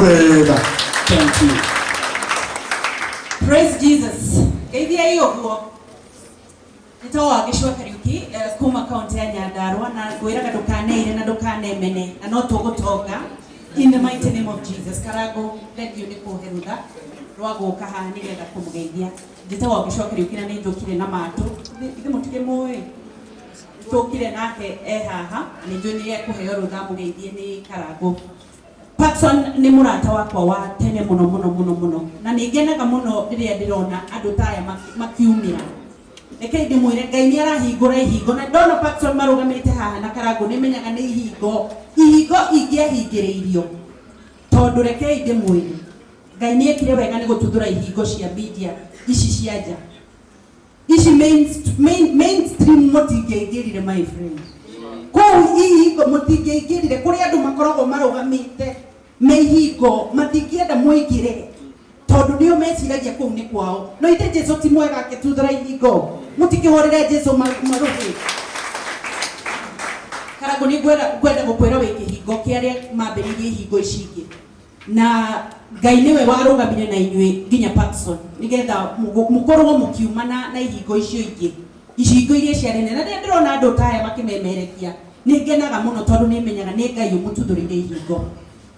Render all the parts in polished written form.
Rũĩ wega. Thank you. Praise Jesus. Geithiai ũguo. Nĩtagwo Wangĩcua Kariũki kuma kaunti ya Nyandarua na ngwĩraga ndũkaneire na ndũkanemene na no tũgũtonga in the mighty name of Jesus. Karango thengiũ nĩ kũhe rũtha rwa gũka haha nĩgetha kũmũgeithia. Njĩtagwo Wangĩcua Kariũki na nĩ njũkire na matũ. Ithe mũtikĩmũĩ? Tũkire nake e haha na nĩ njũĩ nĩ ekũheo rũtha amũgeithie nĩ Karango. Patson nĩ mũrata wakwa wa tene mũno mũno mũno mũno na nĩ ngenaga mũno rĩrĩa ndĩrona andũ ta aya makiumĩra. Rekei ndĩmwĩre Ngai nĩ arahingũra ihingo na ndona Patson marũgamĩte haha na Karangũ nĩ menyaga nĩ ihingo ihingo ingĩahingĩrĩirio tondũ rekei ndĩmwĩre Ngai nĩ ekire wega nĩ gũtuthũra ihingo cia media ici cia nja. Ici mainstream mũtingĩaingĩrire my friend. Kũu ihingo mũtingĩaingĩrire kũrĩa andũ makoragwo marũgamĩte me ihingo matingĩenda mũingĩre tondũ nĩo meciragia kũu nĩ kwao. No ithe Jesu ti mwega akĩtuthũra ihingo. Mũtikĩhũrĩre Jesu marũhĩ. Karangũ nĩ ngwenda gũkwĩra wĩ kĩhingo kĩa arĩa mambĩrĩirie ihingo ici ingĩ. Na Ngai nĩwe warũgamire na inyuĩ nginya Patson nĩgetha mũkorwo mũkiumana na ihingo icio ingĩ, ihingo iria ciarĩ nene. Na rĩrĩa ndĩrona andũ ta aya makĩmemerekia, nĩ ngenaga mũno tondũ nĩ menyaga nĩ Ngai ũmũtuthũrĩire ihingo.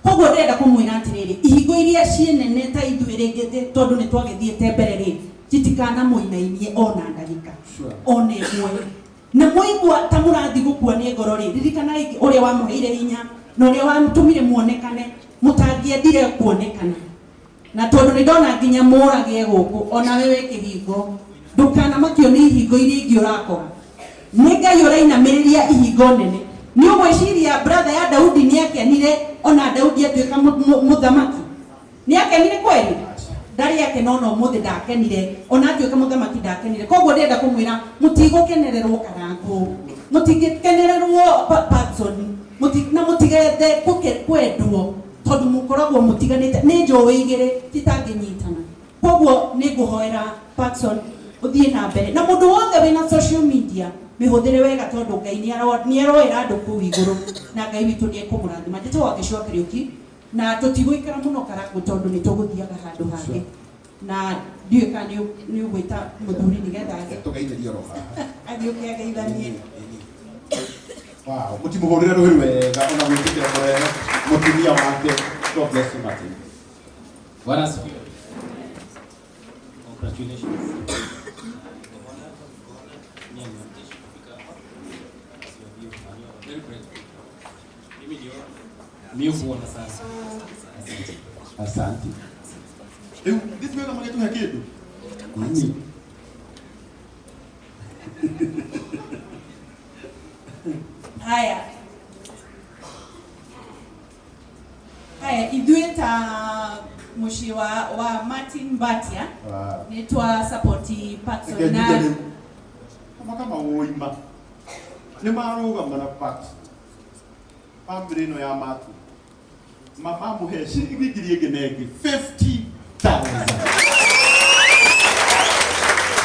Koguo ndĩrenda kũmwĩra atĩrĩrĩ, ihingo iria ciĩ nene ta ithuĩ rĩngĩ tondũ nĩ twagĩthiĩte mbere rĩ, citikanamũinainie ona ndagĩka ona ĩmwe. Na mwaigua ta mũrathiĩ gũkua nĩ ngoro-rĩ, ririkanai ũrĩa wamũheire hinya na ũrĩa watũmire muonekane mũtangĩendire kuonekana. Na tondũ nĩ ndona nginya mũrage gũkũ, o nawe wĩ kĩhingo, ndũkanamakio nĩ ihingo iria ingĩ ũrakora. Nĩ Ngai ũrainamĩrĩria ihingo nene. Nĩ ũgwĩciria brother ya Daudi nĩ akenire ona Daudi atuĩka mũthamaki? Nĩ akenire kweli? Ndarĩ akena ona ũmũthĩ ndakenire, ona atuĩka mũthamaki ndakenire. Koguo ndĩrenda kũmwĩra mũtigũkenererwo Karangũ, mũtingĩkenererwo Patson, na mũtigethe kwendwo tondũ mũkoragwo mũtiganĩte nĩ njũĩ igĩrĩ citangĩnyitana. Koguo nĩ ngũhoera Patson ũthiĩ na mbere na mũndũ wothe wĩna social media mĩhũthĩre wega tondũ Ngai nĩ aroera andũ kũu igũrũ na Ngai witũ nĩ ekũmũrathima. Njĩtagwo Wangeci wa Kariũki. Na tũtigũikara mũno Karangũ tondũ nĩ tũgũthiaga handũ hangĩ. Na ndiũĩ kana nĩ ũgwĩta mũthuri nĩgetha Tũgeithĩrie oro haha. Agĩũke ageithanie. Wow, mũtimũhũrĩre rũhĩ wega ona gwĩtĩkĩra kũrehe mũtumia wake. God bless you, Martin. Bwana asifiwe. Congratulations. Very grateful. Mimi ndio mimi kuona sana. Asante. Asante. Rĩu ndituĩka magĩtũhe kĩndũ. Nini? Haya. Haya, ithuĩ ta mũciĩ wa Martin Mbatia nĩ twa support Patson Reke na njuge rĩu. Kama kama woima. Nĩ marũgama na Patson. Family ĩno ya Martin. Mama amũhe ciringi ngiri ĩngĩ na ĩngĩ 50,000.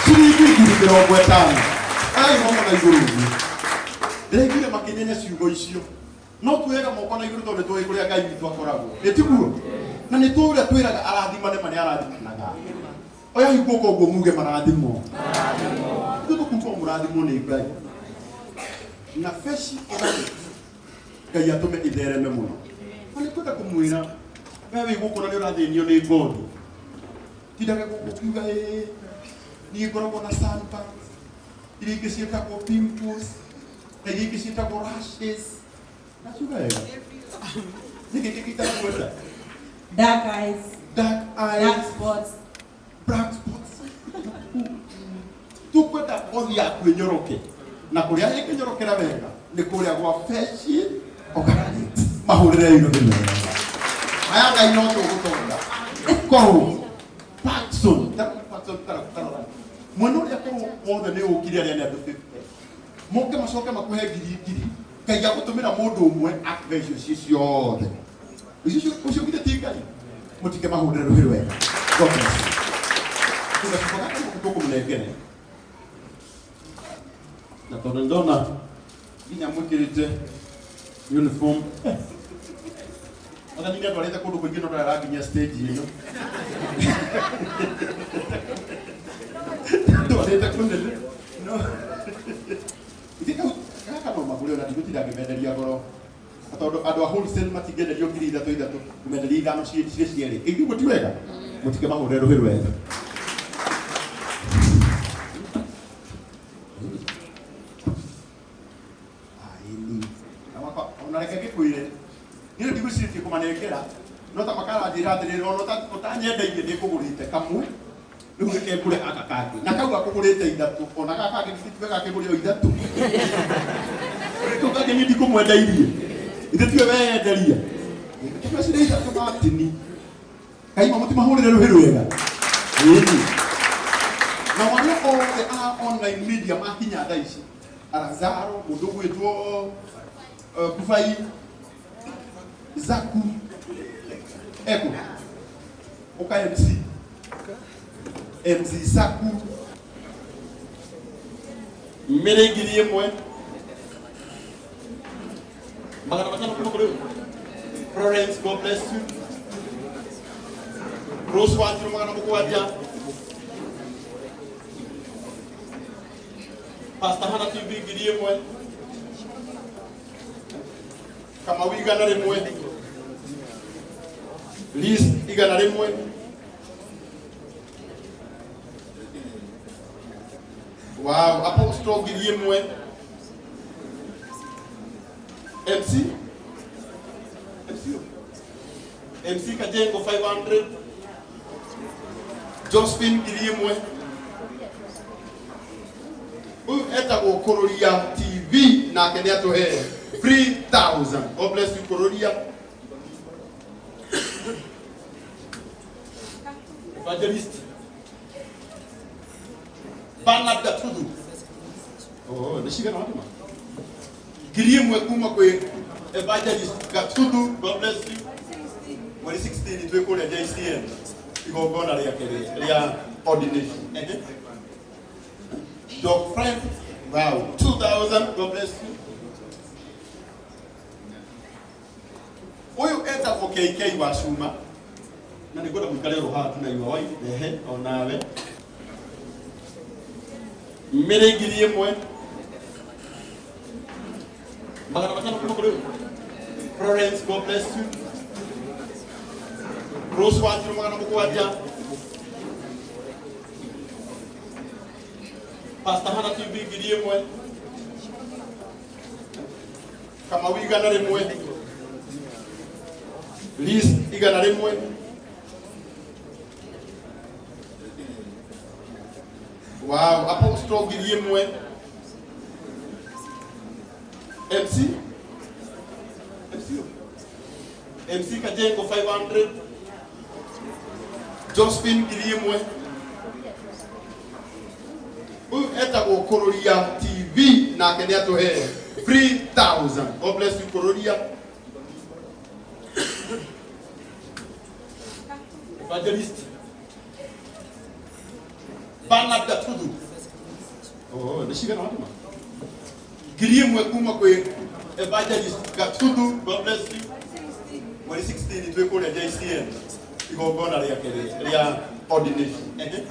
Ciringi 50,000. Ai moko na igũrũ ũguo. Ndĩraiguire makĩnyenya ciugo icio. No tuoyaga moko na igũrũ tondũ nĩ tũĩ kũrĩa Ngai witũ akoragwo. Ĩ tiguo? Na nĩ tũĩ ũrĩa twĩraga arathimane ma nĩ arathimanaga. Oyai guoko ũguo muge marathimwo. Ithuĩ tũkuga mũrathimwo nĩ Ngai. Na beci organic Ngai atũme ithereme mũno. Na nĩ kwenda kũmwĩra we wĩ gũkũ na nĩ ũrathĩnio nĩ ngothi. Tindage gũkũ ũkiuga ĩĩ niĩ ngoragwo na sunburns, iria ingĩ ciĩtagwo pimples, na iria ingĩ ciĩtagwo rashes. Naciuga wega? Nĩkĩ kĩngĩ itarakwenda? Dark eyes. Dark eyes. Dark spots. Black spots. Tukwenda ngothi yaku ĩnyoroke na kũrĩa ĩngĩnyorokera wega nĩ kũrĩa gwa Fresh Organic. Mahũrĩre irũhĩ wega. Aya Ngai no tũgũtonga. Korwo Patson, Patson tarora. Mwena ũrĩa korwo wothe nĩ ũkire arĩa nĩ andũ 50. Moke macoke makũhe ngiri ngiri. Ngai agũtũmĩra mũndũ ũmwe akũhe icio ciĩ ciothe. Ũcio ũcio githĩ ti Ngai? Mũtike mahũrĩre rũhĩ rwega. God bless you. Tũgacoka gaka gũkũ tũkũmũnengere. Na tondũ ndona nginya mwĩkĩrĩte uniform. Mwathani nĩ andwarĩte kũndũ kũingĩ no ndarakinyia stage ĩno. Ndwarĩte kũnene. No. Ithe kau gaka no magũre ona ndigũtinda ngĩmenderia goro. Tondũ andũ a wholesale matingĩenderio 3,000 ithatũ, ngũmenderia ithano cirĩ cierĩ. Ĩ ũguo ti wega? Mũtikĩmahũrĩre rũhĩ rwega. Aini. Ona reke ngĩkwĩre, niĩ ndigwĩcirĩtie kũmanengera, no ta makaranjĩra atĩrĩrĩ, ona ũtanyendeirie nĩngũgũrĩte kamwe, rĩu reke ngũre gaka kangĩ. Na kau akũgũrĩte ithatũ, ona gaka kangĩ githĩ tiwe gakĩgũre o ithatũ. Kau kangĩ niĩ ndikũmwendeirie. Ithe tiwe weyenderia. Reke cirĩ ithatũ Martini. Kaima mũtimahũrĩre rũhĩ rwega. Ĩni. Na arĩa othe a online media makinya thaa ici, Alazaro, mũndũ ũgwĩtwo Kubai, Zaku, Eko, ũka MC, MC Zaku, mĩrĩ 1,500 kuma kũrĩ Florence, God bless you. Rose Wanjiru 700. Pastor Hannah TV 1,000. Kamau 100. Liz 100. Wow, Apostle 1,000. MC? MC? MC Kajengo 500. Josephine 1,000. Ũyũ etagwo Kũrũria TV nake nĩ atũhe 3,000. God bless you Kũrũria. Evangelist Bernard Gatuthu. Oh, nĩ cigana watũma? 1,000 kuma kwĩ Evangelist Gatuthu. God bless you. Mweri 16 twĩ kũrĩa JCM igongona rĩake rĩa ordination. Ehe. Doc Frank, wow, 2,000, God bless you. Ũyũ etagwo KK wa Cuma, na nĩ ngwenda mũikare oro haha tu na your wife, ehe, o nawe. Mĩrĩ 1,500 kuma kũrĩ Florence, God bless you. Rose Wanjiru 700. Pastor Hannah TV 1,000. Kamau 100. Liz 100. Wow, Apostle 1,000. MC? MC? MC Kajengo 500. Josephine 1,000. Ũyũ etagwo Kũrũria TV nake nĩ atũhe 3,000. God bless you Kũrũria. Evangelist Bernard Gatuthu. Oh, nĩ cigana watũma? 1,000 kuma kwĩ Evangelist Gatuthu. God bless you. Mweri 16 twĩ kũrĩa JCM igongona rĩake rĩa ordination. Ehe.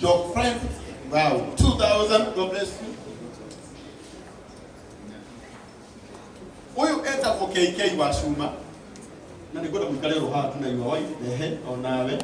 Doc Frank, wow, 2,000, God bless you. Ũyũ etagwo KK wa Cuma, na nĩ ngwenda mũikare oro haha tu na your wife, ehe, o nawe.